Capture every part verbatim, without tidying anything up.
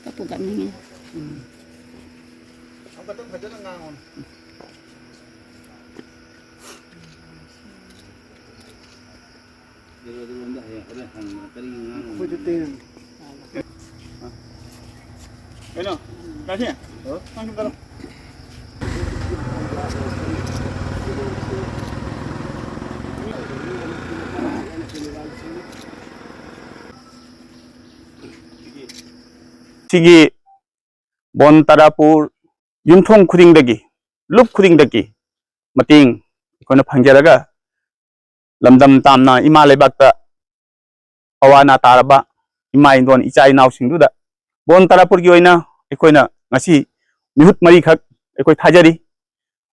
ꯀꯞꯄꯨ ꯀꯞꯅꯤꯡꯉꯦ꯫ ꯀꯩꯅꯣ, ꯀꯥꯁꯤ, ꯅꯪ ꯁꯨꯝ ꯆꯠꯂꯣ꯫ ꯁꯤꯒꯤ ꯕꯣꯟ ꯇꯔꯥꯄꯨꯔ ꯌꯨꯝꯊꯣꯡ ꯈꯨꯗꯤꯡꯗꯒꯤ, ꯂꯨꯞ ꯈꯨꯗꯤꯡꯗꯒꯤ ꯃꯇꯦꯡ ꯑꯩꯈꯣꯏꯅ ꯐꯪꯖꯔꯒ, ꯂꯝꯗꯝ ꯇꯥꯝꯅ ꯏꯃꯥ ꯂꯩꯕꯥꯛꯇ ꯑꯋꯥ ꯑꯅꯥ ꯇꯥꯔꯕ ꯏꯃꯥ ꯏꯟꯗꯣꯟ ꯏꯆꯥ ꯏꯅꯥꯎꯁꯤꯡꯗꯨꯗ ꯕꯣꯟ ꯇꯔꯥꯄꯨꯔꯒꯤ ꯑꯣꯏꯅ ꯑꯩꯈꯣꯏꯅ ꯉꯁꯤ ꯃꯤꯍꯨꯠ ꯃꯔꯤꯈꯛ ꯑꯩꯈꯣꯏ ꯊꯥꯖꯔꯤ꯫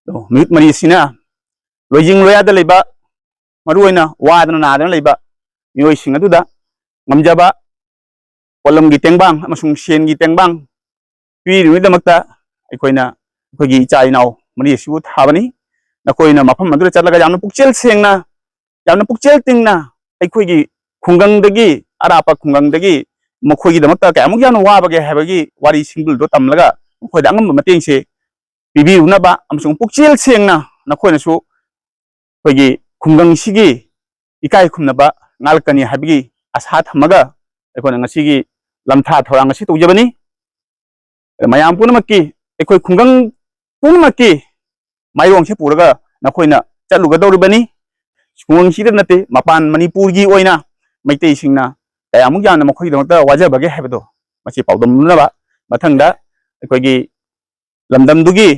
ꯑꯗꯣ ꯃꯤꯍꯨꯠ ꯃꯔꯤꯁꯤꯅ ꯂꯣꯏꯖꯤꯡ ꯂꯣꯌꯥꯗ ꯂꯩꯕ, ꯃꯔꯨꯑꯣꯏꯅ ꯋꯥꯗꯅ ꯅꯥꯗꯅ ꯂꯩꯕ ꯃꯤꯑꯣꯏꯁꯤꯡ ꯑꯗꯨꯗ ꯉꯝꯖꯕ ꯄꯣꯠꯂꯝꯒꯤ ꯇꯦꯡꯕꯥꯡ ꯑꯃꯁꯨꯡ ꯁꯦꯟꯒꯤ ꯇꯦꯡꯕꯥꯡ ꯄꯤꯔꯤꯕꯒꯤꯗꯃꯛꯇ ꯑꯩꯈꯣꯏꯅ ꯑꯩꯈꯣꯏꯒꯤ ꯏꯆꯥ ꯏꯅꯥꯎ ꯃꯔꯤ ꯑꯁꯤꯕꯨ ꯊꯥꯕꯅꯤ꯫ ꯅꯈꯣꯏꯅ ꯃꯐꯝ ꯑꯗꯨꯗ ꯆꯠꯂꯒ ꯌꯥꯝꯅ ꯄꯨꯛꯆꯦꯜ ꯁꯦꯡꯅ, ꯌꯥꯝꯅ ꯄꯨꯛꯆꯦꯜ ꯇꯤꯡꯅ ꯑꯩꯈꯣꯏꯒꯤ ꯈꯨꯡꯒꯪꯗꯒꯤ, ꯑꯔꯥꯞꯄ ꯈꯨꯡꯒꯪꯗꯒꯤ ꯃꯈꯣꯏꯒꯤꯗꯃꯛꯇ ꯀꯌꯥꯃꯨꯛ ꯌꯥꯝꯅ ꯋꯥꯕꯒꯦ ꯍꯥꯏꯕꯒꯤ ꯋꯥꯔꯤ ꯁꯤꯡꯕꯨꯜꯗꯣ ꯇꯝꯂꯒ ꯃꯈꯣꯏꯗ ꯑꯉꯝꯕ ꯃꯇꯦꯡꯁꯦ ꯄꯤꯕꯤꯌꯨꯅꯕ ꯑꯃꯁꯨꯡ ꯄꯨꯛꯆꯦꯜ ꯁꯦꯡꯅ ꯅꯈꯣꯏꯅꯁꯨ ꯑꯩꯈꯣꯏꯒꯤ ꯈꯨꯡꯒꯪꯁꯤꯒꯤ ꯏꯀꯥꯏ ꯈꯨꯝꯅꯕ ꯉꯥꯛꯂꯛꯀꯅꯤ ꯍꯥꯏꯕꯒꯤ ꯑꯁꯥ ꯊꯝꯃꯒ ꯑꯩꯈꯣꯏꯅ ꯉꯁꯤꯒꯤ ꯂꯝꯊꯥ ꯊꯧꯔꯥꯡ ꯑꯁꯤ ꯇꯧꯖꯕꯅꯤ꯫ ꯃꯌꯥꯝ ꯄꯨꯝꯅꯃꯛꯀꯤ, ꯑꯩꯈꯣꯏ ꯈꯨꯡꯒꯪ ꯄꯨꯝꯅꯃꯛꯀꯤ ꯃꯥꯏꯔꯣꯡꯁꯦ ꯄꯨꯔꯒ ꯅꯈꯣꯏꯅ ꯆꯠꯂꯨꯒꯗꯧꯔꯤꯕꯅꯤ꯫ ꯈꯨꯡꯒꯪꯁꯤꯗ ꯅꯠꯇꯦ, ꯃꯄꯥꯟ ꯃꯅꯤꯄꯨꯔꯒꯤ ꯑꯣꯏꯅ ꯃꯩꯇꯩꯁꯤꯡꯅ ꯀꯌꯥꯃꯨꯛ ꯌꯥꯝꯅ ꯃꯈꯣꯏꯒꯤꯗꯃꯛꯇ ꯋꯥꯖꯕꯒꯦ ꯍꯥꯏꯕꯗꯣ ꯃꯁꯤ ꯄꯥꯎꯗꯝꯅꯅꯕ ꯃꯊꯪꯗ ꯑꯩꯈꯣꯏꯒꯤ ꯂꯝꯗꯝꯗꯨꯒꯤ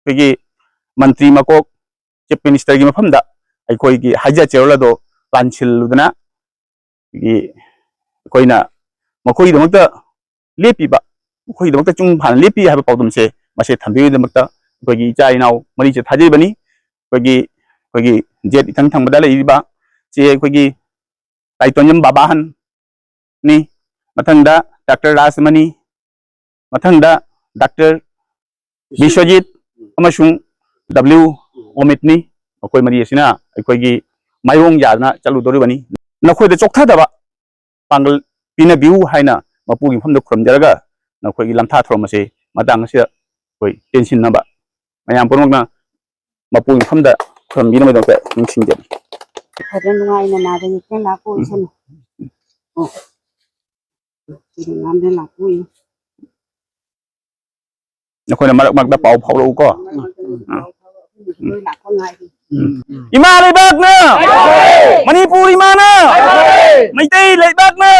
ꯑꯩꯈꯣꯏꯒꯤ ꯃꯟꯇ꯭ꯔꯤ ꯃꯀꯣꯛ, ꯆꯤꯐ ꯃꯤꯅꯤꯁꯇꯔꯒꯤ ꯃꯐꯝꯗ ꯑꯩꯈꯣꯏꯒꯤ ꯍꯥꯏꯖ ꯆꯦꯔꯣꯜ ꯑꯗꯣ ꯂꯥꯟꯁꯤꯜꯂꯨꯗꯅ ꯑꯩꯈꯣꯏꯒꯤ, ꯑꯩꯈꯣꯏꯅ ꯃꯈꯣꯏꯒꯤꯗꯃꯛꯇ ꯂꯦꯞꯄꯤꯕ, ꯃꯈꯣꯏꯒꯤꯗꯃꯛꯇ ꯆꯨꯡ ꯐꯥꯅ ꯂꯦꯞꯄꯤ ꯍꯥꯏꯕ ꯄꯥꯎꯗꯝꯁꯦ ꯃꯁꯤ ꯊꯝꯕꯤꯕꯒꯤꯗꯃꯛꯇ ꯑꯩꯈꯣꯏꯒꯤ ꯏꯆꯥ ꯏꯅꯥꯎ ꯃꯔꯤꯁꯦ ꯊꯥꯖꯔꯤꯕꯅꯤ꯫ ꯑꯩꯈꯣꯏꯒꯤ, ꯑꯩꯈꯣꯏꯒꯤ ꯖꯦꯠ ꯏꯊꯪ ꯊꯪꯕꯗ ꯂꯩꯔꯤꯕ ꯆꯦ ꯑꯩꯈꯣꯏꯒꯤ ꯇꯥꯏꯇꯣꯟꯖꯝ ꯕꯥꯕꯥꯍꯟꯅꯤ, ꯃꯊꯪꯗ ꯗꯥꯛꯇꯔ ꯔꯥꯖꯃꯅꯤ, ꯃꯊꯪꯗ ꯗꯥꯛꯇꯔ ꯕꯤꯁ꯭ꯋꯖꯤꯠ ꯑꯃꯁꯨꯡ ꯗꯕ꯭ꯂꯤꯎ ꯑꯣꯃꯤꯠꯅꯤ꯫ ꯃꯈꯣꯏ ꯃꯔꯤ ꯑꯁꯤꯅ ꯑꯩꯈꯣꯏꯒꯤ ꯃꯥꯏꯑꯣꯡ ꯌꯥꯗꯅ ꯆꯠꯂꯨꯗꯧꯔꯤꯕꯅꯤ꯫ ꯅꯈꯣꯏꯗ ꯆꯣꯛꯊꯗꯕ ꯄꯥꯡꯒꯜ ꯄꯤꯅꯕꯤꯌꯨ ꯍꯥꯏꯅ ꯃꯄꯨꯒꯤ ꯃꯐꯝꯗ ꯈꯨꯔꯨꯝꯖꯔꯒ ꯅꯈꯣꯏꯒꯤ ꯂꯝꯊꯥ ꯊꯧꯔꯝ ꯑꯁꯤ ꯃꯇꯥꯡ ꯑꯁꯤꯗ ꯑꯩꯈꯣꯏ ꯇꯦꯟꯁꯤꯟꯅꯕ ꯃꯌꯥꯝ ꯄꯨꯝꯅꯃꯛꯅ ꯃꯄꯨꯒꯤ ꯃꯐꯝꯗ ꯈꯨꯔꯨꯝꯕꯤꯅꯕꯒꯤꯗꯃꯛꯇ ꯅꯤꯡꯁꯤꯡꯖꯔꯤ꯫ ꯐꯖꯅ ꯅꯨꯡꯉꯥꯏꯅ ꯅꯥꯗ ꯌꯦꯛꯇꯅ ꯂꯥꯛꯄ ꯑꯣꯏꯁꯅꯨ꯫ ꯑꯣ꯫ ꯐꯖꯅ ꯅꯥꯗ ꯂꯥꯛꯄ ꯑꯣꯏꯌꯨ꯫ ꯅꯈꯣꯏꯅ ꯃꯔꯛ ꯃꯔꯛꯇ ꯄꯥꯎ ꯐꯥꯎꯔꯛꯎꯀꯣ꯫ ꯂꯣꯏ ꯂꯥꯛꯄ ꯉꯥꯏꯔꯤ꯫ ꯏꯃꯥ ꯂꯩꯕꯥꯛꯅ! ꯃꯅꯤꯄꯨꯔ ꯏꯃꯥꯅ! ꯃꯩꯇꯩ ꯂꯩꯕꯥꯛꯅ!